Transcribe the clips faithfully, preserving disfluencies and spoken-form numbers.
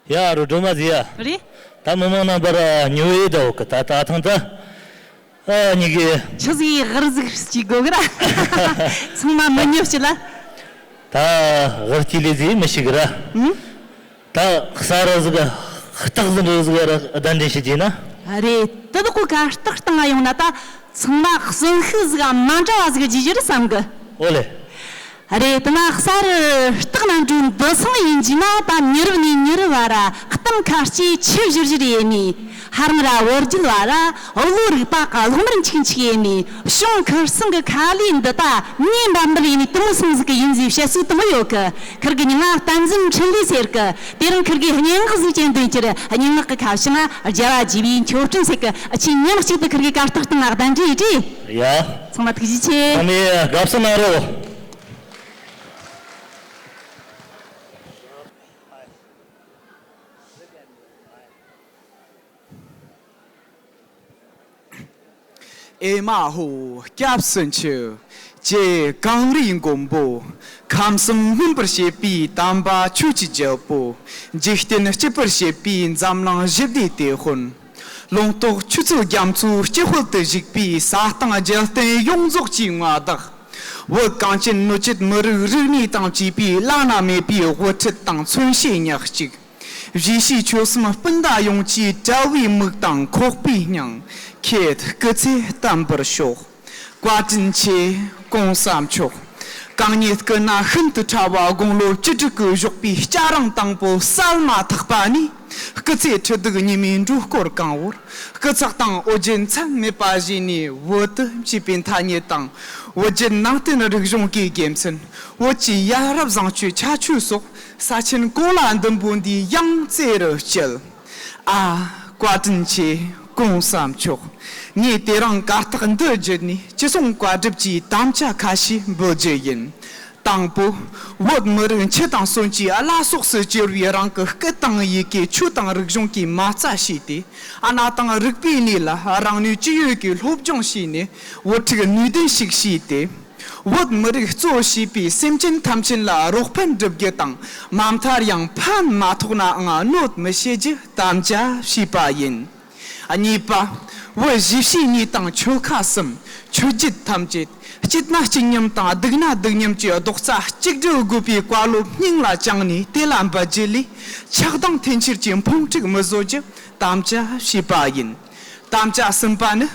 ཡ་རོ་སྒྲོལ་མ་ཟིག་ཡ། རེད། ད་མི་མང་རྣམ་པར་ཉོ་ཡེ་ད་འོ་གི། ད་ད་ཐང་ད་ཨ་ཉི་གི། ཆི་ཟིག་ཡི་ཧར་ཟིག་སྐྱེ་དགོ་གི་ར། ཚང་མ་མི་ཉོ་ཤི་ལ། ད་ཧར་སྐྱེ་ལེ་ཟིག་མི་ཤི་གི་ར། ཨུམ། ད་གསར་ཟིག་སྟག་ཟིག་རི་ཟིག་ར་གདན་འདྲེན་ཞུ་རྒྱུ་ན། རེད། དེ་དག་གི་གར་སྟེགས་སྟེང་ང་ཡོང་ན་ད་ཚང་མ་གསོན་ཤུགས་ཟིག་མ་འདྲ་བ་ཟིག་བརྗེ་རྒྱུ་རེད་བསམ་གི། ཨོ་ལེ། རེད། དེ་ན་གསར་སྟག་ན་འགྲོ་འདི་སང་ཡིན་གྱི་ན། ད་མྱི་རབས་ནས་མྱི་རབས་བར་ར་གཏམ་ཁ་ལྕེ་ཆུ་བཞུར་བཞུར་ཡེ་ནས། ཧ་རང་ར་བོད་རྒྱུད་བར་ར་བློ་རིག་པ་གློག་དམར་འཁྱུག་འཁྱུག་ཡེ་ནས། བྱུང་ཁུར་སང་གི་ཁ་ལས་འདི་ད་ཉེ་འབར་འབུར་ཡེ་ནས་དེ་མོ་སང་ཟིག་གི་ཡིན་ཟིག་བཤད་སྲོལ་དེ་མོ་ཡོད་གི། ཁུར་གི་མྱིང་ང་བསྟན་འཛིན་འཕྲིན་ལས་ཟེར་གི། དེ་རིང་ཁུར་གི་སྙན་ངག་ཟིག་ཅན་འདོན་རྒྱུ་རེད། སྙན་ངག་གི་ཁ་བྱང་ང་རྒྱལ་བ་དགྱེས་པའི་མཆོད་སྤྲིན་ཟེར་གི། ཨ་ཆེ་མཉམ་གཅིག་ཏུ་ཁུར་གི་གར་སྟེགས་སྟེང་ང་གདན་འདྲེན་ཡེ་དྲི། ཡ། ཚང་མ་ཐུགས་རྗེ་ཆེ། ཚང་མས་དགའ་བསུ་གནང་རོགས། ཨེ་མ་ཧོ། སྐྱབས་སུ་མཆི། ཀྱེ་གངས་རིའི་མགོན་པོ། ཁམས་གསུམ་སྨིན་པར་བྱེད་པའི་དམ་པ་ཆོས་ཀྱི་རྒྱལ་པོ། འཇིག་རྟེན་སྐྱིད་པར་བྱེད་པའི་འཛམ་གླིང་ཞི་བདེའི་དེད་དཔོན། ལུང་རྟོགས་ཆོས་ཚུལ་རྒྱ་མཚོའི་སྤྱི་དཔལ་དུ་བཞུགས་པའི་ས་སྟེང་རྒྱལ་བསྟན་ཡོངས་རྫོགས་ཀྱི་མངའ་བདག། བོད་གངས་ཅན་སྣོད་བཅུད་མི་རིགས་རིག་གནས་དང་བཅས་པའི་བླ་ན་མེད་པའི་དབུ་ཁྲིད་དང་མཚོན་བྱེད་ཉག་གཅིག། གཞིས་བྱེས་ཆོལ་གསུམ་སྤུན་ཟླ་ཡོངས་ཀྱི་དགྲ་བོའི་མིག་དང་ཁོག་པའི་སྙིང་། ཁྱེད་སྐུ་ཚེ་བརྟན་པར་ཤོག། བཀའ་དྲིན་ཆེ། གོང་ས་མཆོག། གང་ཉིད་སྐུ་ན་ཤིན་ཏུ་ཕྲ་བ་དགུང་ལོ་བཅུ་དྲུག་གི་ཞོགས་པའི་སྐྱ་རེངས་དང་པོ་གསལ་མ་ཐག་པ་ནས། སྐུ་ཚེ་ཁྲི་གདུགས་ཉི་མའི་འགྲོ་སྐོར་གང་བོར། སྐུ་ཚེགས་དང་འོ་བརྒྱལ་མཚམས་མེད་པ་བཞེས་ནས། བོད་དུ་མཆིས་པའི་མཐའ་སྙེད་དང་། བོད་བརྒྱུད་ནང་བསྟན་རིག་གཞུང་གི་དགེ་མཚན། བོད་ཀྱི་ཡ་རབས་བཟང་སྤྱོད་ཁྱད་ཆོས་སོགས། ས་ཆེན་གོ་ལ་ཟླུམ་པོ་འདིའི་ཡང་རྩེ་རུ་བསྐྱལ། ཨ། བཀའ་དྲིན་ཆེ། གོང་ས་མཆོག། ངས་དེ་རིང་གར་སྟེགས་འདི་བརྒྱུད་ནས་ཅི་གསུང་བཀའ་སྒྲུབ་ཀྱི་དམ་བཅའ་ཁ་ཤས་འབུལ་རྒྱུ་ཡིན། དང་པོ། བོད་མི་རིགས་འཆི་དང་གསོན་གྱི་བླ་སྲོག་སུ་གྱུར་བའི་རང་གི་སྐད་དང་ཡི་གེ། ཆོས་དང་རིག་གཞུང་གིས་མ་རྩ་བྱས་ཏེ། གནའ་དེང་རིག་པའི་གནས་ལ་རང་ནུས་ཅི་ཡོད་ཀྱིས་སློབ་སྦྱོང་བྱས་ནས། བུ་ཕྲུག་ནུས་ལྡན་ཞིག་བྱས་ཏེ། བོད་མི་རིགས་གཙོ་བྱས་པའི་སེམས་ཅན་ཐམས་ཅད་ལ་རོགས་ཕན་སྒྲུབ་རྒྱུ་དང་། མ་མཐར་ཡང་ཕན་མ་ཐོགས་ནའང་གནོད་མི་བྱེད་རྒྱུ་དམ་བཅའ་བྱས་པ་ཡིན། གཉིས་པ། བོད་གཞིས་བྱེས་གཉིས་དང་ཆོལ་ཁ་གསུམ། ཆོས་བརྒྱུད་ཐམས་ཅད་སྐྱིད་ན་སྐྱིད་མཉམ་དང་སྡུག་ན་སྡུག་མཉམ་གྱི་རྡོག་རྩ་གཅིག་སྒྲིལ་དགོས་པའི་བཀའ་སློབ་སྙིང་ལ་བཅངས་ནས། དེ་ལ་འབད་རྒྱུ་ལས་ཆགས་སྡང་འཐེན་འཁྱེར་གྱི་འཕོང་འགྲིག་མི་བཟོ་རྒྱུ་དམ་བཅའ་བྱས་པ་ཡིན། དམ་བཅའ་གསུམ་པ་ནི།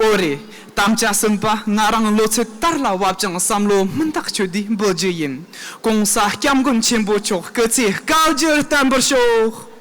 ཨོ་རེད། དམ་བཅའ་གསུམ་པ་ང་རང་ལོ་ཚོད་དར་ལ་བབ་ཅིང་བསམ་བློ་སྨིན་ཐག་ཆོད་དུས་འབུལ་རྒྱུ་ཡིན། གོང་ས་སྐྱབས་མགོན་ཆེན་པོ་མཆོག་སྐུ་ཚེ་བསྐལ་བརྒྱར་བརྟན་པར་ཤོག།